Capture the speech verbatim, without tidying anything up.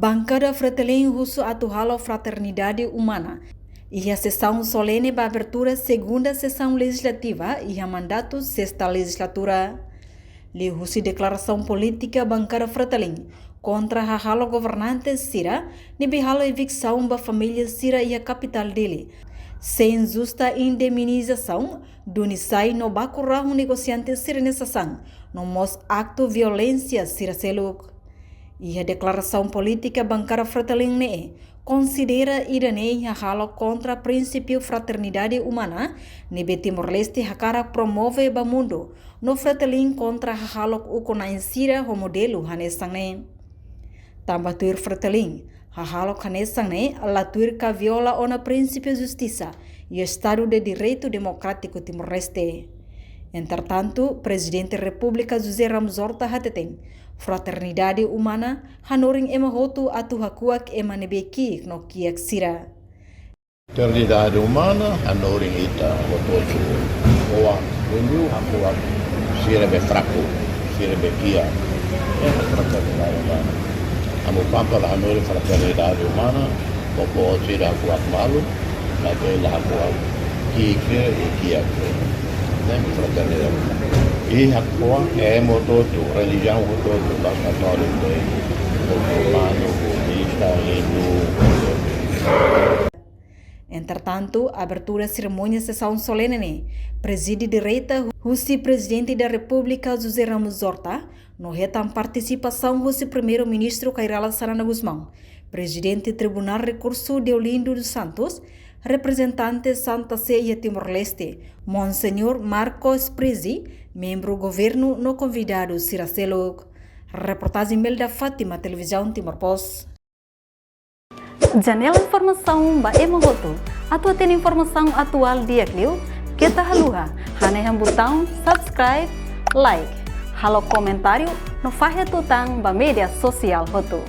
Bankada Fretilin husu atu halo fraternidade umana iha sesaun solene ba abertura segunda sesaun lejizlativa iha mandatu sesta lejizlatura. Liuhusi deklarasaun polítika bankada Fretilin kontra hahalok governante sira ne'ebé halo eviksaun ba família sira iha kapitál Dili, sein justa indemnizasaun, duni sai no baku rahun negosiante sira-nia sasán, no mós aktu violénsia sira seluk. Iha deklarasaun polítika bankada Fretilin ne'e konsidera ida-ne'e hahalok kontra prinsípiu fraternidade umana ne'ebé Timor-Leste hakarak promove ba mundu, no Fretilin kontra hahalok ukun-na'in sira ho modelu hanesan ne'e. Tanba tuir Fretilin, hahalok hanesan ne'e la tuir ka viola ona prinsípiu justisa i Estadu de Direitu Demokrátiku Timor-Leste. Entretantu, Prezidente Repúblika José Ramos Horta hateten, fraternidade umana hanorin ema hotu atu hakuak ema ne'ebé ki'ik no kiak sira. Fraternidade umana hanorin ita hotu-hotu, hakuak, duni hakuak sira be fraku, sira be kiak. Ida-ne'e fraternidade umana. Amu Papa la hanorin fraternidade umana, povu sira hakuak malu, maibé la hakuak kiak sira i kiak sira. Ida-ne'e fraternidade umana. I hakuak ema hotu-hotu, relijiaun hotu-hotu, la'ós katóliku, musulmanu, budista, hindu. Entretantu, abertura serimónia sesaun solene ne'e prezide direta husi Prezidente da Repúblika José Ramos Horta, no hetan partisipasaun husi Primeiru-Ministru Kay Rala Xanana Gusmão, Prezidente Tribunál Rekursu Deolindo dos Santos, reprezentante Santa Sé iha Timor-Leste, Monseñór Marco Sprisi, membru governu no konvidadu sira seluk. Reportajen Melda Fátima, Televizaun Timor Post. Janela informasaun ba ema hotu. Atu hatene informasaun atuál di'ak liu, keta haluha hanehan butaun subscribe, like, halo komentáriu no fahe tutan ba média sosiál hotu.